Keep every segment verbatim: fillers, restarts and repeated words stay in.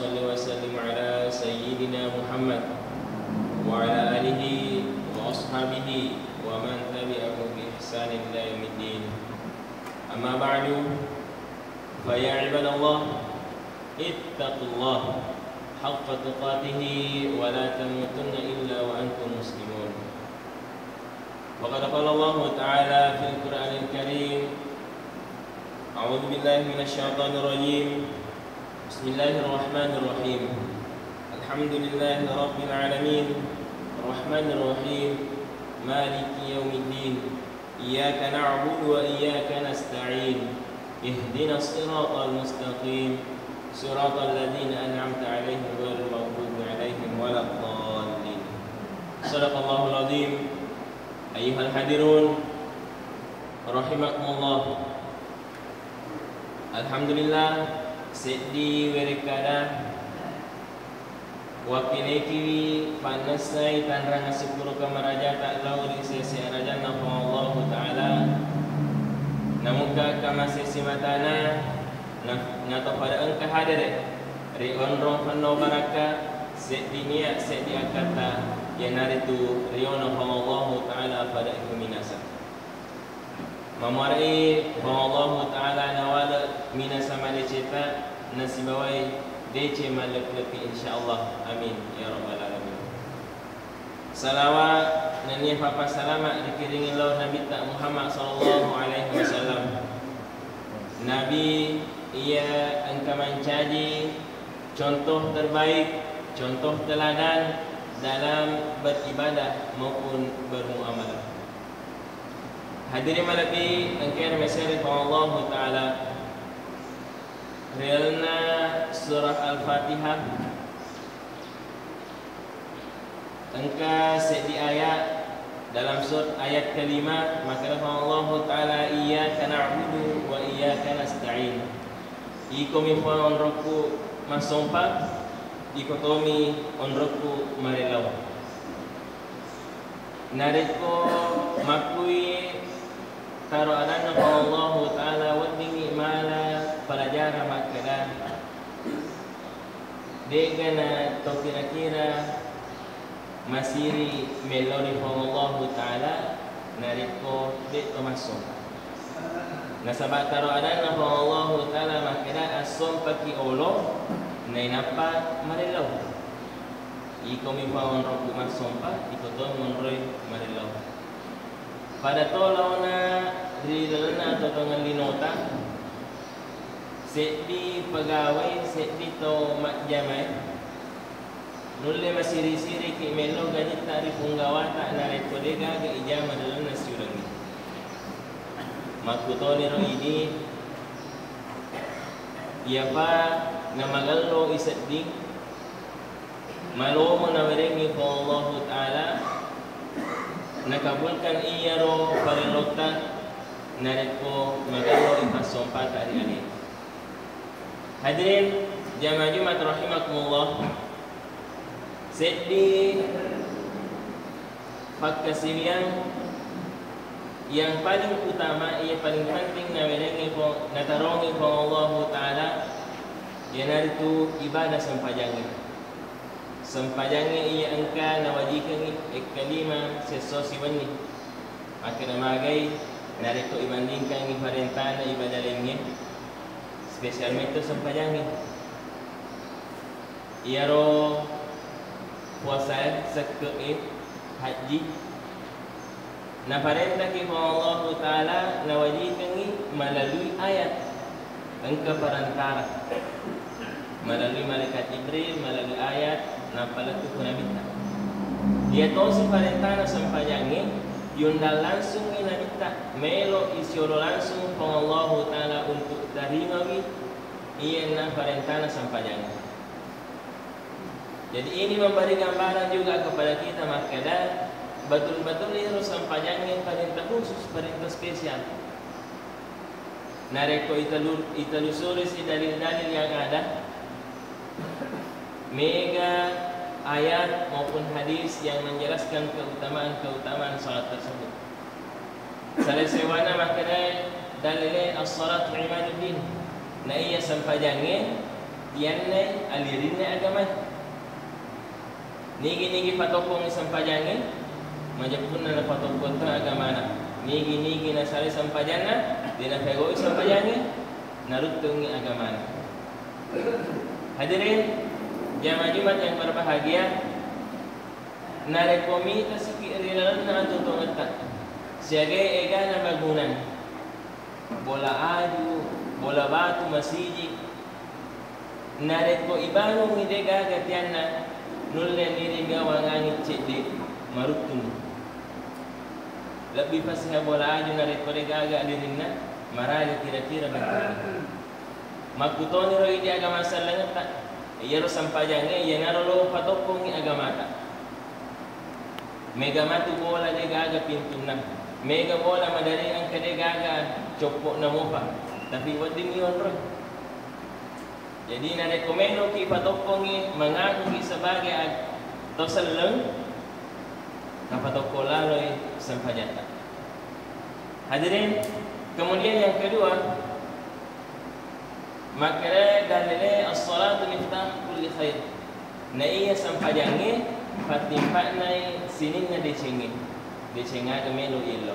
صل وسلم على سيدنا محمد وعلى آله وأصحابه ومن تبعهم بإحسان إلى يوم الدين. أما بعد، فيا عباد الله، اتقوا الله حق تقاته ولا تموتن إلا وأنتم مسلمون. وقد قال الله تعالى في القرآن الكريم، أعوذ بالله من الشيطان الرجيم. بسم الله الرحمن الرحيم. الحمد لله رب العالمين. الرحمن الرحيم. مالك يوم الدين. إياك نعبد وإياك نستعين. اهدنا الصراط المستقيم. صراط الذين أنعمت عليهم غير المغضوب عليهم ولا الضالين. صدق الله العظيم. Ayyuhal hadirun, rahimakumullah. Alhamdulillah, seddi werekkada wappelekiwi pannessai tanrang asukkurukeng marajata lao ri sese arajanna Puang Allahu Ta'ala. Namuka kamasesi matana, na-, nato pada engka hadere ri onrong fennau barakka, seddi nia, seddi akkatta, iyanaritu riona Puang Allahu Ta'ala pada iko minasa. Mamuarai Puang Allahu Ta'ala nawale minasa madeceta nasibawai dece malleppi-leppi, insyaallah. Amin ya rabbal alamin. Salawat nennia pappasalama rikiringi lao Nabitta Muhammad sallallahu alaihi wasallam. Nabi iya engka mancaji contoh terbaik, contoh teladan dalam beribadah maupun bermuamalah. Hadirin malebbi engkae ri mesere Puang Allahu Ta'ala, ri lalenna surah Al-Fatihah engka seddi ayat. Dalam sur-, ayat kelima, makkeda Puang Allahu Ta'ala, "Iyyaka na'budu wa iyyaka nasta'in." Ikomi Puang onrokku massompa, iko tomi onrokku marellau. Narekko makkui taro adanna Puang Allahu Ta'ala, weddingngi mala pelajaran makkeda, de'ga na to kira-kira masiri mellau ri Puang Allahu Ta'ala narekko de' to massompa. Nasaba taro adanna Puang Allahu Ta'ala makkeda, assompaki olo nainappa marellau. Ikomi Puang onrokku massompa, iko to monroi marellau. Pada to laona ri lalenna totongeng linota, seddi pegawai, seddi to majjamae, nulle masiri-siriki mellau gajitta ri punggawata narekko de' gaga ijama lalenna siulengnge. Makkutoniro idi, iyapa namagello i sedding, malomo nawerengngi Puang Allahu Ta'ala, nakabulkan iyaro parellotta narekko magello i passompata ri ale. Hadirin jamaah Jumat rahimakumullah, seddi pakkasiwiang yang paling utama, iya paling penting nawerengngi Puang, natarongi Puang Allahu Ta'ala, iyanaritu ibadah sempajangnge. Sempajangnge iya engka nawajikengngi ekka lima siesso siwenni. Makkeda magai narekko ibandingkangngi parentana ibadah laingnge, spesial metto sempajangnge. Iyaro puasae, sekke'e, hajji, naparentaki Puang Allahu Ta'ala nawajikengngi malalui ayat, engka perantara, malalui malaikat Jibril, malalui ayat, nappa lettu ku Nabitta. Iya tosi parentana sempajangnge, yundang langsungngi Nabitta, melo isiolo langsung Puang Allahu Ta'ala untuk tarimawi iyanna parentana sempajangnge. Jadi, ini memberi gambaran juga kepada kita makkeda, betul-betul iyaro sempajangnge parenta khusus, parenta spesial. Narekko itelu-, itelusuri si dalil-dalil yang ada, mega ayat maupun hadis yang menjelaskan keutamaan-keutamaan salat tersebut. Salessewana makkeda dalile, "As-salatu imaduddin." Na iya sempajangnge Iyannai alirinna agamai. Nigi-nigi patokkongngi sempajangnge, majeppunna napatokkong to agamana. Nigi-nigi nasalai sempajanna, de napegau'i sempajangnge, naruttungngi agamana. Hadirin jamaah Jumat yang berbahagia, narekko mitasiki ri lalenna atuo-tuongetta, siagai egana bangunan, bola aju, bola batu masiji, narekko ibangungngi degaga tianna, nulle niring gawangangi cedde, maruttunni. Lebbi pasiha bola aju narekko degaga alirinna, maraga kira-kira bentukna. Makkutoniro idi agama sellengetta, iyaro sempajangnge iyanaro lo patokkongngi agamata. Mega matu bola degaga pintunna, mega bola madari engka degaga coppo'na mopa, tapi wedding ionroi. Jadi narekko meloki patokkongngi, mangakuki sebagai ag-, to selleng, napatokko laloi sempajatta. Hadirin, kemudian yang kedua, makkeda dalile, "As-salatu miftah kulli khair." Na iya sempajangnge pattimpa'nai sininna decengnge. Deceng aga melo yello?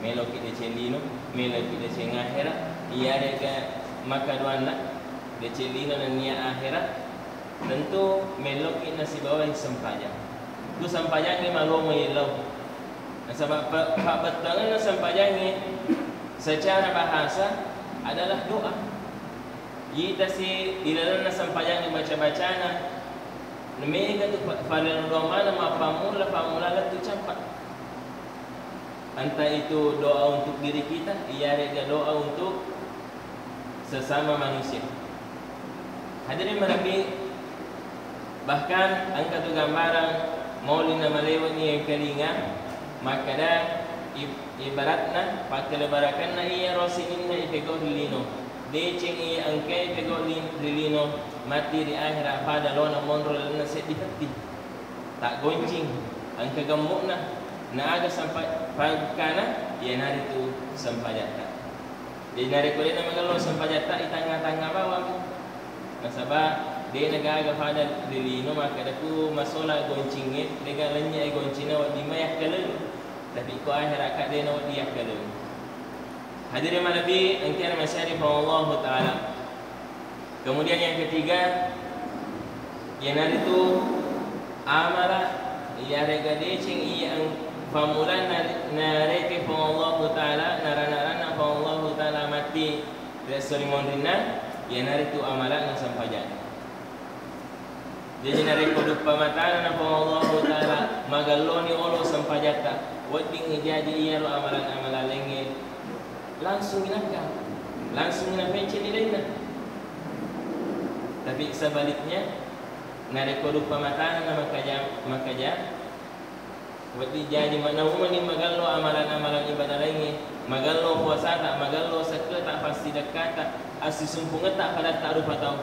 Meloki deceng lino, meloki deceng ahera, iyarega makaduanna deceng lino nennia ahera, tentu meloki nasibawai sempajang. Ku sempajangnge malomo yello. Nasaba pa-, pabbettuangenna sempajangnge secara bahasa adalah doa. Itasi ilalenna sempajangnge baca-bacana, mega tu pa-, farello doa maneng mappammula, pammula lettu cappa. Entah itu doa untuk diri kita, iyarega doa untuk sesama manusia. Hadirin marabi, bahkan engka tu gambarang mauli namaleweni engkalinga, makkeda ib-, ibaratna pakkalebarakkenna iyaro sininna ipegau ri lino. Deceng iya engkae ipegau li-, ri lino, matti ri ahera pada lona monro lalenna seddi petti. Taggoncing, engka gemmu'na, na aga sempa-, pakkana, iyanaritu sempajatta. Jadi narekko de'na magello sempajatta, itangnga-tangnga bawang. Nasaba de'na gaga pada ri lino makkeda ku masola goncingnge, de'ga lennye e goncingna wedding mai yakkaleng. Tapi ko ahera ka de'na wedding yakkaleng. Hadirin malebbi engkana masari Puang Allahu Ta'ala. Kemudian yang ketiga, iyanaritu amala iyarega deceng iya eng-, fammulanna nareke Puang Allahu Ta'ala, narana-rana Puang Allahu Ta'ala matti ri esso ri monrinna, iyanaritu amalana sempajang. Jaji narekko duppa matana na Puang Allahu Ta'ala, magelloni olo sempajatta, weddingngi jaji iyaro amalan-amalan laingnge langsung inakka, langsung inapecce nilainna. Tapi sebaliknya, narekko duppa matana na makaja-, makaja, wedding jaji ma-, naumani magello amalan-amalan ibadah laingnge, magello puasata, magello sekketa, passidekkata, assisumpungetta padatta rupa tau.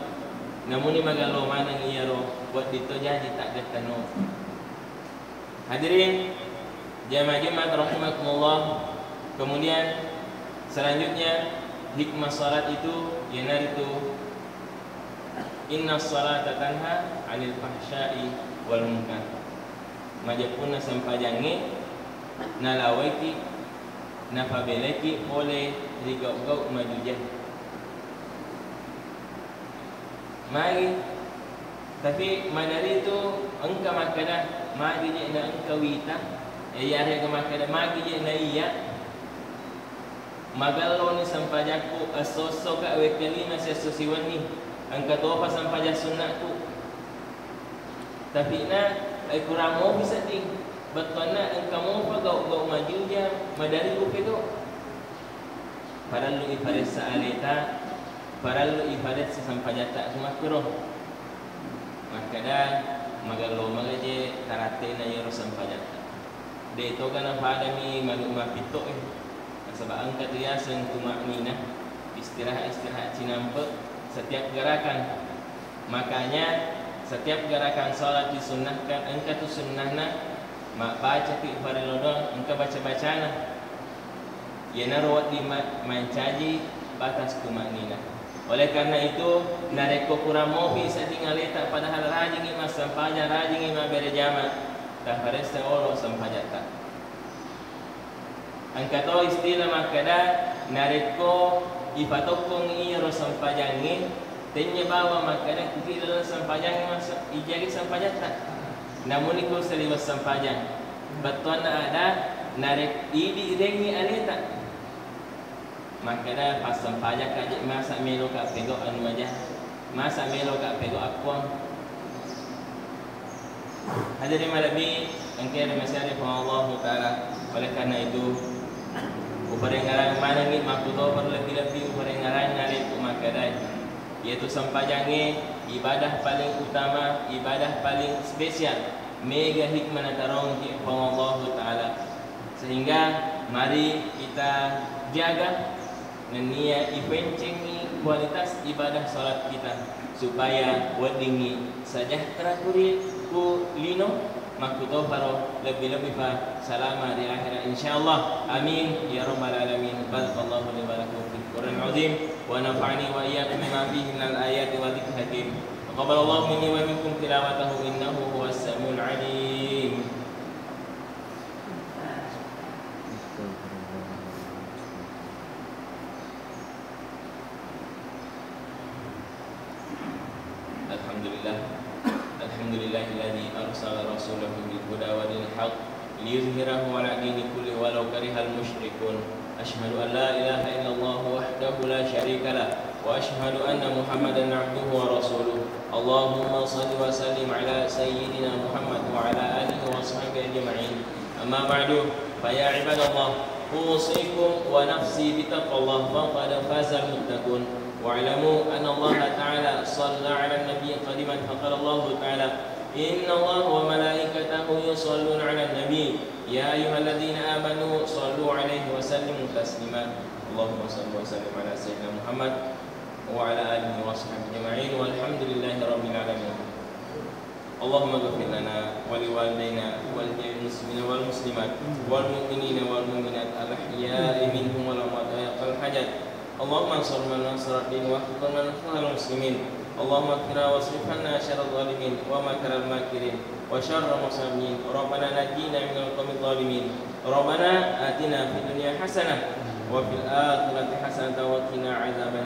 Namuni magello maneng iyaro, wedding to jaji taggettenno. Hadirin jamaah Jumat rahimakumullah. Kemudian selanjutnya, hikmah salat itu iyanaritu, "Inna salata tanha 'anil fahsya'i wal munkar." Majeppunna sempajangnge nalawaiki, napabelaiki pole ri gau-gau majuja. Magi, tapi madari tu engka makkeda, magi je na engka wita, eh, iyarega makkeda, magi je na iya, magelloni sempajakku, esso-essoka wekka lima siesso siwenni, engka topa sempajang sunnakku. Tapi na, eh, kurang mopi sedding, bettuanna engka mopa gau-gau majuja, madari upegau. Parellu iparessa aleta, parellu iparessa sempajatta ku makkuro. Makkeda, magello maga je tarattena iyaro sempajatta. De toga napadami malu mapitto e. Nasaba engka tu yaseng tumakninah, istirahat-istirahat cinampe setiap gerakan. Makanya, setiap gerakan salat disunnahkan, engka tu sunnahna, mabbacaki farello doang, engka baca-bacana. Iyanaro wedding ma-, mancaji batas tumakninah. Oleh karena itu, narekko kurang mopi sedding aleta padahal rajingi massempajang, rajingi mabbere jama, tafaressa olo sempajatta. Engka to istilah makkeda, narekko ipatokkongi iyaro sempajangnge, tennya bawang makkeda kuki laleng sempajangnge mas-, ijagi sempajatta. Namuni ko saliweng sempajang, bettuanna ada narek-, idi rengngi aleta. Makkeda, "Passempajakka je, masa meloka pegau anu maja, masa meloka pegau akkuang." Hadirin malebbi, engkae ri maseri Puang Allahu Ta'ala. Oleh karena itu, uparengngerang manengngi makkutoparo lebbi-lebbi uparengngerang naleku makkedai, iyatu sempajangnge ibadah paling utama, ibadah paling spesial, mega hikmah natarongki Puang Allahu Ta'ala. Sehingga mari kita jaga nennia ipencengi kualitas ibadah salat kita supaya weddingngi sejahtera kuri ku lino, makkutoparo lebbi-lebbi fa salama ri akhirat insyaallah. Amin ya rabbal alamin. Barakallahu li wa lakum fil Qur'anil azim wa nafa'ani wa iyyakum bima fihi minal ayati wa dzikril hakim. Taqabbalallahu minni wa minkum tilawatahu innahu huwas samiul alim. الحمد لله. الحمد لله الذي أرسل رسوله بالهدى ودين الحق ليظهره على الدين كله ولو كره المشركون. أشهد أن لا إله إلا الله وحده لا شريك له، وأشهد أن محمدا عبده ورسوله. اللهم صل وسلم على سيدنا محمد وعلى آله وصحبه أجمعين. أما بعد، فيا عباد الله، أوصيكم ونفسي بتقوى الله، فقد فاز المتقون. واعلموا أن الله تعالى صلى على النبي قديما، فقال الله تعالى: إن الله وملائكته يصلون على النبي، يا أيها الذين آمنوا صلوا عليه وسلموا تسليما. اللهم صل وسلم على سيدنا محمد وعلى آله وصحبه أجمعين، والحمد لله رب العالمين. اللهم اغفر لنا ولوالدينا ولجميع المسلمين والمسلمات والمؤمنين والمؤمنات الأحياء منهم والأموات يا قاضي الحاجات. اللهم انصر من نصر الدين واخذل من خذل المسلمين. اللهم اكفنا واصرف عنا شر الظالمين ومكر الماكرين وشر المصلين. ربنا نجينا من القوم الظالمين. ربنا آتنا في الدنيا حسنة وفي الآخرة حسنة وقنا عذاب النار.